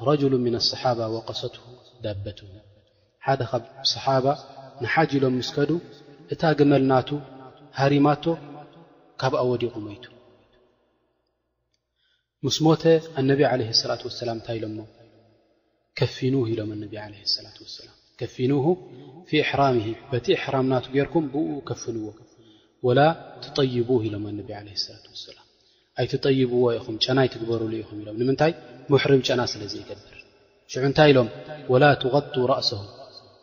رجل من الصحابة وقصته دابته. ሓደ ካብ ሰሓባ ንሓጅ ኢሎም ምስ ከዱ፣ እታ ግመል ናቱ ሃሪማቶ፣ ካብኣ ወዲቑ ሞይቱ። ምስ ሞተ ኣነቢ ዓለይሂ ሰላቱ ወሰላም እንታይ ኢሎሞ? ከፊኑሁ ኢሎም ኣነቢ ዓለይሂ ሰላቱ ወሰላም። ከፊኑሁ ፊ ኢሕራሚሂ፣ በቲ ኢሕራም ናቱ ጌርኩም ብኡ ከፍንዎ። ወላ ትጠይቡሁ ኢሎም ኣነቢ ዓለይሂ ሰላቱ ወሰላም። ኣይትጠይብዎ ኢኹም፣ ጨና ኣይትግበሩሉ ኢኹም ኢሎም። ንምንታይ? ሙሕሪም ጨና ስለ ዘይገብር። ሽዑ እንታይ ኢሎም? ወላ ትغጡ رأسه፣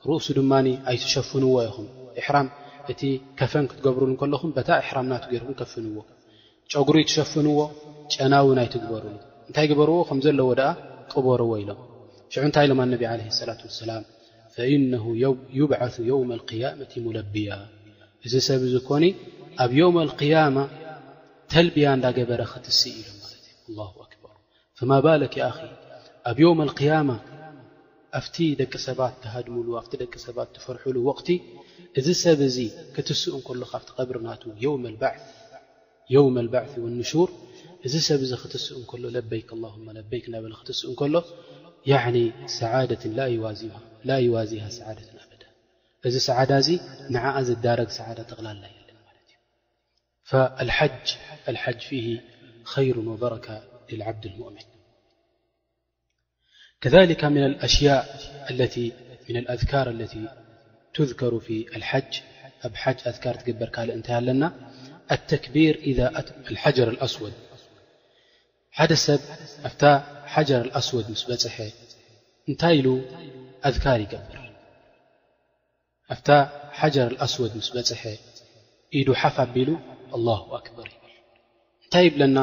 ርእሱ ድማ ኣይትሸፍንዎ ኢኹም። ኢሕራም፣ እቲ ከፈን ክትገብሩሉ እንከለኹም በታ ኢሕራም ናቱ ጌርኩም ከፍንዎ። ጨጉሪ ትሸፍንዎ፣ ጨና እውን ኣይትግበሩሉ። እንታይ ግበርዎ? ከም ዘለዎ ደኣ ቅበርዎ ኢሎም። ሽዑ እንታይ ኢሎም ኣነቢ ዓለይሂ ሰላቱ ወሰላም? فإنه يو- يبعث يوم القيامة ملبيا። እዚ ሰብ እዚ ኮኒ ኣብ የውም ኣልቅያማ ተልቢያ እንዳገበረ ክትስእ ኢሎም ማለት እዩ። ኣላሁ ኣክበር። فما بالك يا أخي، ኣብ የውም ኣልቅያማ ኣብቲ ደቂ ሰባት ትሃድምሉ፣ ኣብቲ ደቂ ሰባት ትፈርሕሉ ወቕቲ፣ እዚ ሰብ እዚ ክትስእ እንከሎ ካብቲ ቀብሪ ናቱ፣ የውም ኣልባዕስ፣ የውም ኣልባዕስ ወንሹር፣ እዚ ሰብ እዚ ክትስእ እንከሎ፣ ለበይክ ኣላሁመ ለበይክ እናበለ ክትስእ እንከሎ፣ ያዕኒ ሰዓደትን ላ ይዋዚሃ፣ ላ ይዋዚሃ ሰዓደትን ኣበዳ። እዚ ሰዓዳ እዚ ንዓኣ ዝዳረግ ሰዓዳ ጠቕላላ የለን ማለት እዩ። فالحج، الحج فيه خير وبركة للعبد المؤمن. كذلك من الأشياء التي، من الأذكار التي تذكر في الحج، ኣብ ሓጅ ኣዝካር ትግበር ካልእ እንታይ ኣለና? التكبير إذا أتى الحجر الأسود. ሓደ ሰብ ኣብታ ሓጀር ኣልኣስወድ ምስ በጽሐ እንታይ ኢሉ ኣዝካር ይገብር? ኣብታ ሓጀር ኣልኣስወድ ምስ በጽሐ ኢዱ ሓፍ ኣቢሉ ኣላሁ ኣክበር ይብል። እንታይ ይብለና?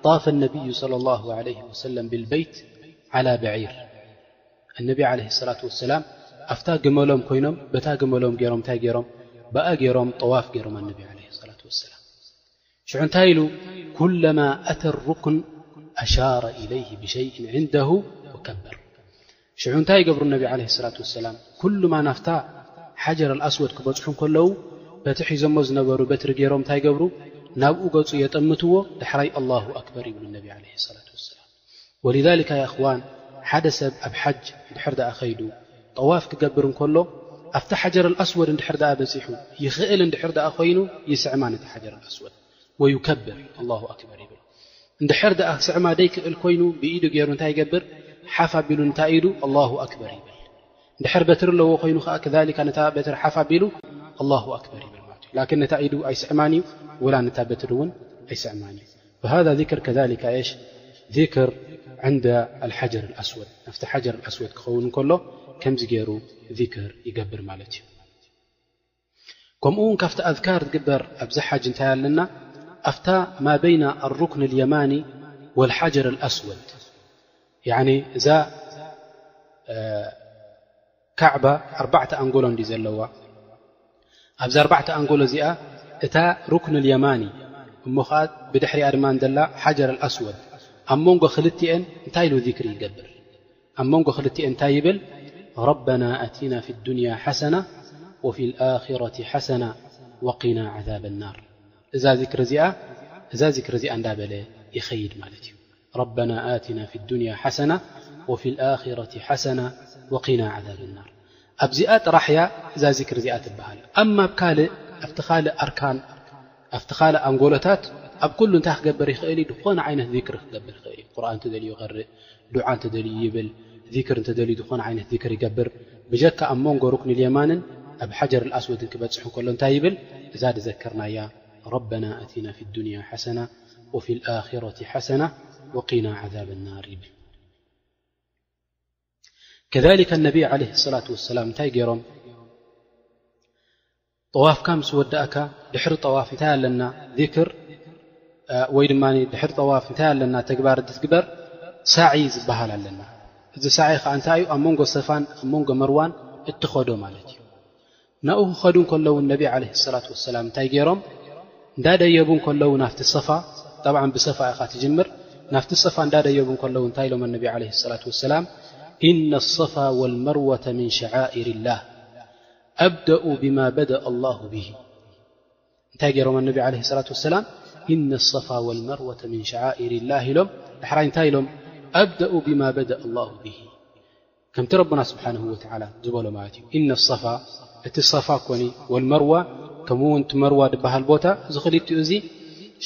طاف النبي صلى الله عليه وسلم بالبيت على بعير. النبي عليه الصلاة والسلام ኣብታ ግመሎም ኮይኖም፣ በታ ግመሎም ገይሮም፣ እንታይ ገይሮም? ብኣ ገይሮም ጠዋፍ ገይሮም ኣነቢ عليه الصلاة والسلام። ሽዑ እንታይ ኢሉ? ኩለማ ኣተ ሩክን ኣሻረ ኢለይህ ብሸይእን ዕንደሁ ወከበር። ሽዑ እንታይ ይገብሩ ነቢ ዓለይሂ ሰላቱ ወሰላም? ኩሉማ ናፍታ ሓጀር ኣልኣስወድ ክበጽሑ እንከለዉ፣ በቲ ሒዞሞ ዝነበሩ በትሪ ገይሮም እንታይ ይገብሩ? ናብኡ ገጹ የጠምትዎ፣ ዳሕራይ ኣላሁ ኣክበር ይብሉ ነቢ ዓለይሂ ሰላቱ ወሰላም። ወሊዛሊካ ያ እኽዋን፣ ሓደ ሰብ ኣብ ሓጅ እንድሕር ደኣ ኸይዱ፣ ጠዋፍ ክገብር እንከሎ፣ ኣብቲ ሓጀር ኣልኣስወድ እንድሕር ደኣ በጺሑ፣ ይኽእል እንድሕር ደኣ ኾይኑ፣ ይስዕማ ነቲ ሓጀር ኣልኣስወድ። ወዩከብር፣ ኣላሁ ኣክበር ይብል። እንድሕር ደኣ ክስዕማ ደይክእል ኮይኑ ብኢዱ ገይሩ እንታይ ይገብር? ሓፍ ኣቢሉ ነታ ኢዱ ኣላሁ ኣክበር ይብል። እንድሕር በትሪ ኣለዎ ኮይኑ ከኣ ከዛሊካ ነታ በትሪ ሓፍ ኣቢሉ ኣላሁ ኣክበር ይብል ማለት እዩ። ላኪን ነታ ኢዱ ኣይስዕማን እዩ፣ ወላ ነታ በትሪ እውን ኣይስዕማን እዩ። فهذا ذكر كذلك إيش؟ ذكر عند الحجر الأسود. ኣብቲ ሓጀር ኣልኣስወድ ክኸውን እንከሎ ከምዚ ገይሩ ዚክር ይገብር ማለት እዩ። ከምኡ እውን ካብቲ ኣዝካር ዝግበር ኣብዚ ሓጅ እንታይ ኣለና? ኣብታ ማ በይና ኣሩክን ልየማኒ ወልሓጀር ኣልኣስወድ፣ ያዕኒ እዛ፣ እ፣ ካዕባ ኣርባዕተ ኣንጎሎ እንዲ ዘለዋ፣ ኣብዛ ኣርባዕተ ኣንጎሎ እዚኣ እታ ሩክን ልየማኒ እሞ ኸዓ ብድሕሪኣ ድማ ዘላ ሓጀር ኣልኣስወድ፣ ኣብ መንጎ ክልቲኤን እንታይ ኢሉ ዚክሪ ይገብር? ኣብ መንጎ ክልቲኤን እንታይ ይብል? ረበና ኣቲና ፊ ዱንያ ሓሰና ወፊ ልኣኺረቲ ሓሰና ወቂና ዓዛበ ናር። እዛ ዚክሪ እዚኣ፣ እዛ ዚክሪ እዚኣ እንዳበለ ይኸይድ ማለት እዩ። ረበና ኣቲና ፊ ዱንያ ሓሰና ወፊ ልኣኺረቲ ሓሰና ወቂና ዓዛበ ናር። ኣብዚኣ ጥራሕ እያ እዛ ዚክሪ እዚኣ ትበሃል። ኣማ ኣብ ካልእ፣ ኣብቲ ካልእ ኣርካን፣ ኣብቲ ካልእ ኣንጎሎታት፣ ኣብ ኩሉ እንታይ ክገብር ይኽእል እዩ? ዝኾነ ዓይነት ዚክሪ ክገብር ይኽእል እዩ። ቁርኣን እንተደልዩ ይቐርእ፣ ዱዓ እንተደልዩ ይብል፣ ዚክር እንተደልዩ ዝኾነ ዓይነት ዚክር ይገብር። ብጀካ ኣብ መንጎ ሩክን ልየማንን ኣብ ሓጀር ኣልኣስወድን ክበጽሕ እንከሎ እንታይ ይብል? እዛ ዝዘከርናያ፣ ረበና ኣቲና ፊ ዱንያ ሓሰና ወፊ ልኣኺረቲ ሓሰና ወቂና ዓዛበ ናር ይብል። ከዛሊከ ነቢ ዓለይሂ ሰላቱ ወሰላም እንታይ ገይሮም? ጠዋፍካ ምስ ወዳእካ ድሕሪ ጠዋፍ እንታይ ኣለና? ዚክር፣ እ፣ ወይ ድማ ድሕሪ ጠዋፍ እንታይ ኣለና? ተግባር እንትትግበር ሳዒ ዝበሃል ኣለና። እዚ ሳዒ ኸዓ እንታይ እዩ? ኣብ መንጎ ሰፋን ኣብ መንጎ መርዋን እትኸዶ ማለት እዩ። ናብኡ ክኸዱ እንከለዉ ነቢ ዓለይሂ ሰላቱ ወሰላም እንታይ ገይሮም? እንዳደየቡ እንከለዉ ናፍቲ ሰፋ፣ ጠብዓን ብሰፋ ኢኻ ትጅምር፣ ናፍቲ ሰፋ እንዳደየቡ እንከለዉ እንታይ ኢሎም ነቢ ዓለይሂ ሰላቱ ወሰላም? ኢነ ሰፋ ወልመርወተ ምን ሸዓኢር ላህ ኣብደኡ ብማ በደአ ኣላሁ ብሂ። እንታይ ገይሮም ነቢ ዓለይሂ ሰላቱ ወሰላም? ኢነ ሰፋ ወልመርወተ ምን ሸዓኢር ላህ ኢሎም። ዳሕራይ እንታይ ኢሎም? أبدأ بما بدأ الله به. ከምቲ ረብና ስብሓንሁ ወተዓላ ዝበሎ ማለት እዩ። ኢነ ሰፋ፣ እቲ ሰፋ ኮኒ፣ ወልመርዋ፣ ከምኡ እውን እቲ መርዋ ዝበሃል ቦታ፣ እዚ ክልቲኡ እዚ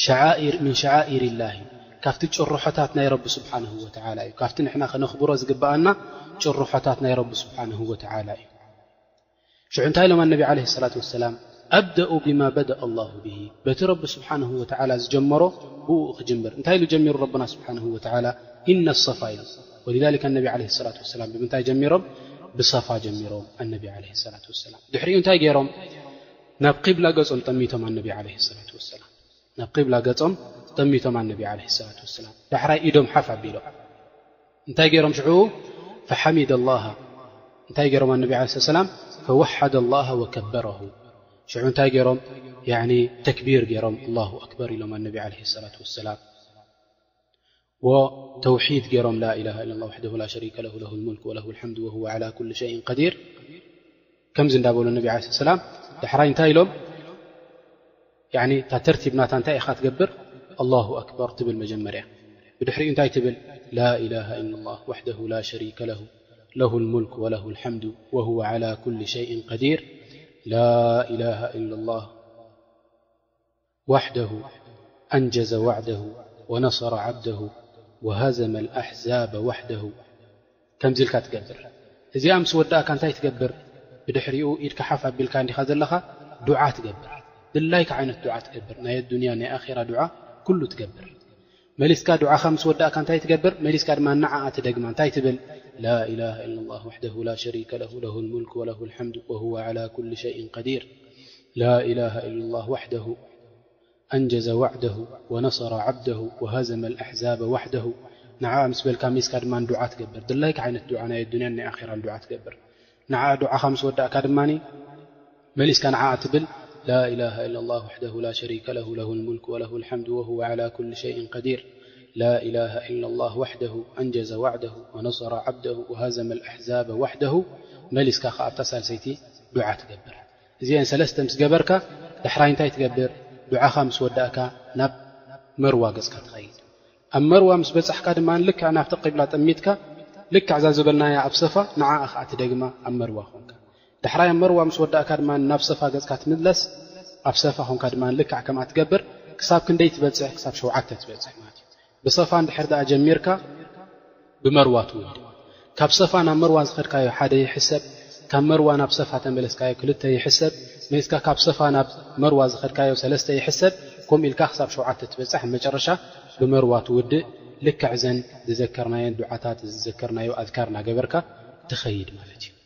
ሸዓኢር ምን ሸዓኢር ላሂ፣ ካብቲ ጭርሖታት ናይ ረቢ ስብሓንሁ ወተዓላ እዩ። ካብቲ ንሕና ከነኽብሮ ዝግብኣና ጭርሖታት ናይ ረቢ ስብሓንሁ ወተዓላ እዩ። ሽዑ እንታይ ኢሎም ኣነቢ ዓለይሂ ሰላቱ ወሰላም? أبدأ بما بدأ الله به፣ በቲ ረቢ ስብሓንሁ ወተዓላ ዝጀመሮ ብኡ ክጅምር። እንታይ ኢሉ ጀሚሩ ረብና ስብሓንሁ ወተዓላ? ኢነ ሰፋ ኢሎም። ወሊዛሊክ ኣነቢ ዓለይሂ ሰላቱ ወሰላም ብምንታይ ጀሚሮም? ብሰፋ ጀሚሮም ኣነቢ ዓለይሂ ሰላቱ ወሰላም። ድሕሪኡ እንታይ ገይሮም? ናብ ቂብላ ገጾም ጠሚቶም ኣነቢ ዓለይሂ ሰላቱ ወሰላም። ናብ ቂብላ ገጾም ጠሚቶም ኣነቢ ዓለይሂ ሰላቱ ወሰላም። ዳሕራይ ኢዶም ሓፍ ኣቢሎም። እንታይ ገይሮም ሽዑ? ፈሐሚደ ላሃ። እንታይ ገይሮም ኣነቢ ዓለይሂ ሰላም? ፈወሐደ ላሃ ወከበረሁ። ሽዑ እንታይ ገይሮም? ያኒ ተክቢር ገይሮም፣ ኣላሁ ኣክበር ኢሎም ኣነቢ ዓለይሂ ሰላቱ ወሰላም። ወተውሒድ ገይሮም፣ ላ ኢላሃ ኢለላህ ወሕደሁ ላ ሸሪከ ለሁ፣ ለሁል ሙልክ ወለሁል ሐምድ ወሁወ ዐላ ኩሊ ሸይን ቀዲር። ከምዚ እንዳበሉ ነቢ ዓለይሂ ሰላም ዳሕራይ እንታይ ኢሎም? ያኒ እታ ተርቲብ ናታ እንታይ ኢኻ ትገብር? ኣላሁ ኣክበር ትብል መጀመርያ። ብድሕሪኡ እንታይ ትብል? ላ ኢላሃ ኢለላህ ወሕደሁ ላ ሸሪከ ለሁ፣ ለሁል ሙልክ ወለሁል ሐምዱ ወሁወ ዐላ ኩሊ ሸይን ቀዲር። ላ ኢላሃ ኢለላህ ወሕደሁ ኣንጀዘ ወዕደሁ ወነሰረ ዓብደሁ ወሀዘመል ኣሕዛበ ወሕደሁ። ከምዚ ኢልካ ትገብር። እዚኣ ምስ ወዳእካ እንታይ ትገብር? ብድሕሪኡ ኢድካ ሓፍ ኣቢልካ እንዲኻ ዘለኻ ዱዓ ትገብር። ድላይካ ዓይነት ዱዓ ትገብር። ናይ ኣዱንያ ናይ ኣኼራ ዱዓ ኩሉ ትገብር። መሊስካ ዱዓኻ ምስ ወዳእካ እንታይ ትገብር? መሊስካ ድማ ንዓኣ ትደግማ። እንታይ ትብል? ላ ኢላሃ ኢለላህ ወሕደሁ ላ ሸሪከ ለሁ፣ ለሁል ሙልክ ወለሁል ሐምዱ ወሁወ ዐላ ኩሊ ሸይን ቀዲር። ላ ኢላሃ ኢለላህ ወሕደሁ ኣንጀዘ ወዕደሁ ወነሰረ ዓብደሁ ወሀዘመል ኣሕዛበ ወሕደሁ። ንዓኣ ምስ በልካ መሊስካ ድማ ዱዓ ትገብር። ድላይካ ዓይነት ዱዓ ናይ ኣዱንያን ናይ ኣኼራን ዱዓ ትገብር። ንዓኣ ዱዓኻ ምስ ወዳእካ ድማ መሊስካ ንዓኣ ትብል፣ ላ ኢላሃ ኢለላህ ወሕደሁ ላ ሸሪከ ለሁ ለሁል ሙልክ ወለሁል ሐምዱ ወሁወ ዐላ ኩሊ ሸይን ቀዲር። ላ ኢላሃ ኢለላህ ወሕደሁ ኣንጀዘ ወዕደሁ ወነሰረ ዓብደሁ ወሀዘመል ኣሕዛበ ወሕደሁ። መሊስካ ከኣ ኣብታ ሳልሰይቲ ዱዓ ትገብር። እዚአን ሰለስተ ምስ ገበርካ ዳሕራይ እንታይ ትገብር? ዱዓኻ ምስ ወዳእካ ናብ መርዋ ገጽካ ትኸይድ። ኣብ መርዋ ምስ በጻሕካ ድማ ልክዕ ናብቲ ቂብላ ጠሚትካ ልክዕ እዛ ዝበልናያ ኣብ ሰፋ ንዓኣ ኸኣ ትደግማ ኣብ መርዋ ኾንካ። ዳሕራይ ኣብ መርዋ ምስ ወዳእካ ድማ ናብ ሰፋ ገጽካ ትምለስ። ኣብ ሰፋ ኾንካ ድማ ልክዕ ከምኣ ትገብር። ክሳብ ክንደይ ትበጽሕ? ክሳብ ሸውዓተ ትበጽሕ ማለት እዩ። ብሰፋ እንድሕር ደኣ ጀሚርካ ብመርዋ ትውድእ። ካብ ሰፋ ናብ መርዋ ዝኸድካዮ ሓደ ይሕሰብ፣ ካብ መርዋ ናብ ሰፋ ተመለስካዮ ክልተ ይሕሰብ፣ መሊስካ ካብ ሰፋ ናብ መርዋ ዝኸድካዮ ሰለስተ ይሕሰብ። ከምኡ ኢልካ ክሳብ ሸውዓተ ትበጽሕ፣ ኣብ መጨረሻ ብመርዋ ትውድእ። ልክዕ እዘን ዝዘከርናየን ዱዓታት፣ ዝዘከርናዮ ኣዝካር እናገበርካ ትኸይድ ማለት እዩ።